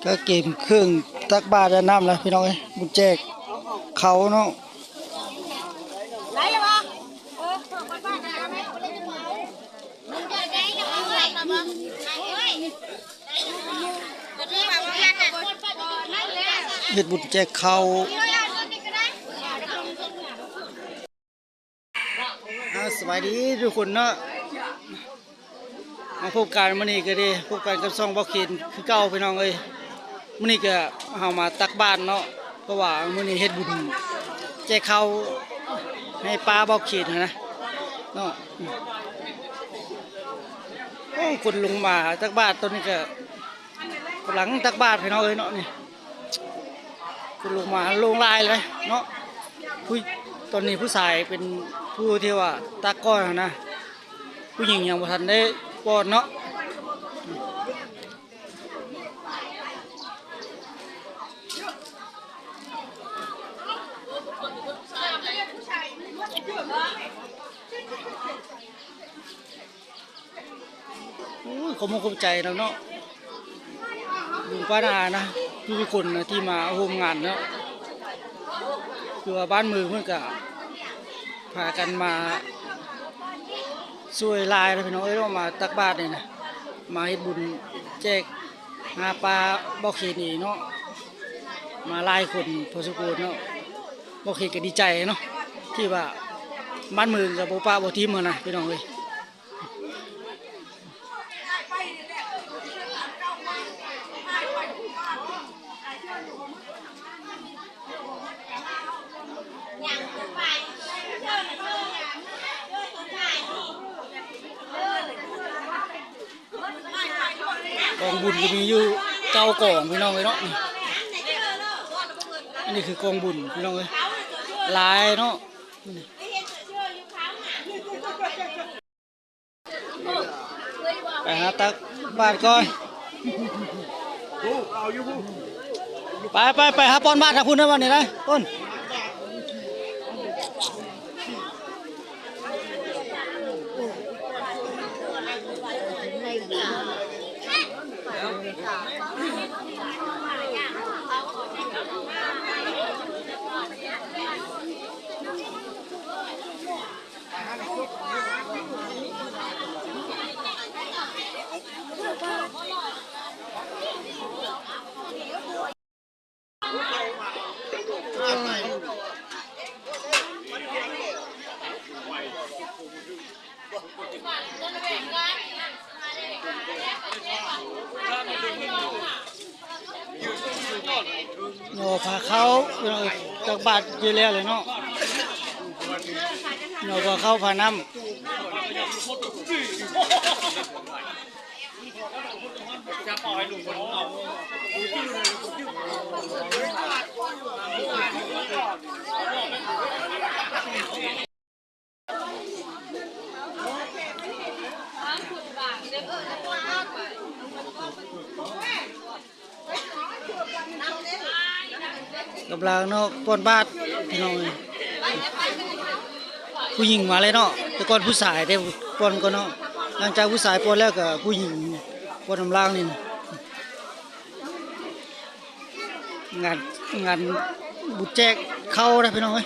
ກະກຽມເຄື່ອງຕັກບາດ ອາບນ້ຳແລ້ວພີ່ນ້ອງເອີຍ, ບຸນແຈກເຂົ້າເນາະ. ເຮັດບຸນແຈກເຂົ້າ. ອາ ສະບາຍດີທຸກຄົນເນາະ, ມາພົບກັນມື້ນີ້ກະເດ້ ພົບກັນກັບຊ່ອງເບົາເຂນຄືເກົ່າພີ່ນ້ອງເອີຍ. ມື້ນີ້ກະເຮົາມາຕັກບາດເນາະ ເພາະວ່າມື້ນີ້ເຮັດບຸນແຈກເຂົ້າໃຫ້ປ້າເບົາເຂນຫັ້ນນະເນາະ. ໂອ້ ຄົນລົງມາຕັກບາດຕອນນີ້ກະ ກຳລັງຕັກບາດພີ່ນ້ອງເອີຍເນາະ. ນີ້ ຄົນລົງມາຫຼວງຫຼາຍເລີຍເນາະ. ຜູ້ ຕອນນີ້ຜູ້ຊາຍເປັນຜູ້ທີ່ວ່າຕັກກ່ອນຫັ້ນນະ, ຜູ້ຍິງຍັງບໍ່ທັນໄດ້ປ້ອນເນາະ. ໂອ້ຍ ຂອບອົກຂອບໃຈນຳເນາະ ລຸງປ້ານ້ານະ ທຸກໆຄົນນະທີ່ມາຮ່ວມງານເນາະ. ຄືວ່າບ້ານເມືອງເພິ່ນກະພາກັນມາຊ່ວຍຫຼາຍນະພີ່ນ້ອງເອີຍເນາະ, ມາຕັກບາດນີ້ນະ ມາເຮັດບຸນແຈກຫາປ້າເບົາເຂນນີ້ເນາະ. ມາຫຼາຍຄົນພໍສົມຄວນເນາະ, ເບົາເຂນກະດີໃຈເນາະ ທີ່ວ່າບ້ານເມືອງກະບໍ່ປະບໍ່ຖິ້ມຫັ້ນນະພີ່ນ້ອງເອີຍ. ກອງບຸນກະມີຢູ່ເກົ້າກອງພີ່ນ້ອງເອີຍເນາະ. ນີ້ ອັນນີ້ຄືກອງບຸນພີ່ນ້ອງເອີຍ ຫຼາຍເນາະ. ໄປຫາຕັກບາດກ່ອນ. ໄປ ໄປ ໄປຫາປ້ອນບາດທາງພຸ້ນເດີ ບາດນີ້ນະ ໂອ້ນ. ຍໍຜ້າເຂົ້າ ຕັກບາດຢູ່ແລ້ວເລີຍເນາະ, ຍໍຜ້າເຂົ້າຜ້ານ້ຳ. ກຳລັງເນາະ ປ້ອນບາດພີ່ນ້ອງເອີຍ. ຜູ້ຍິງມາເລີຍເນາະ, ແຕ່ກ່ອນຜູ້ຊາຍເດ້ປ້ອນກ່ອນເນາະ. ຫຼັງຈາກຜູ້ຊາຍປ້ອນແລ້ວກະຜູ້ຍິງປ້ອນນຳຫຼັງນີ້. ງານ ງານບຸນແຈກເຂົ້ານະພີ່ນ້ອງເອີຍ.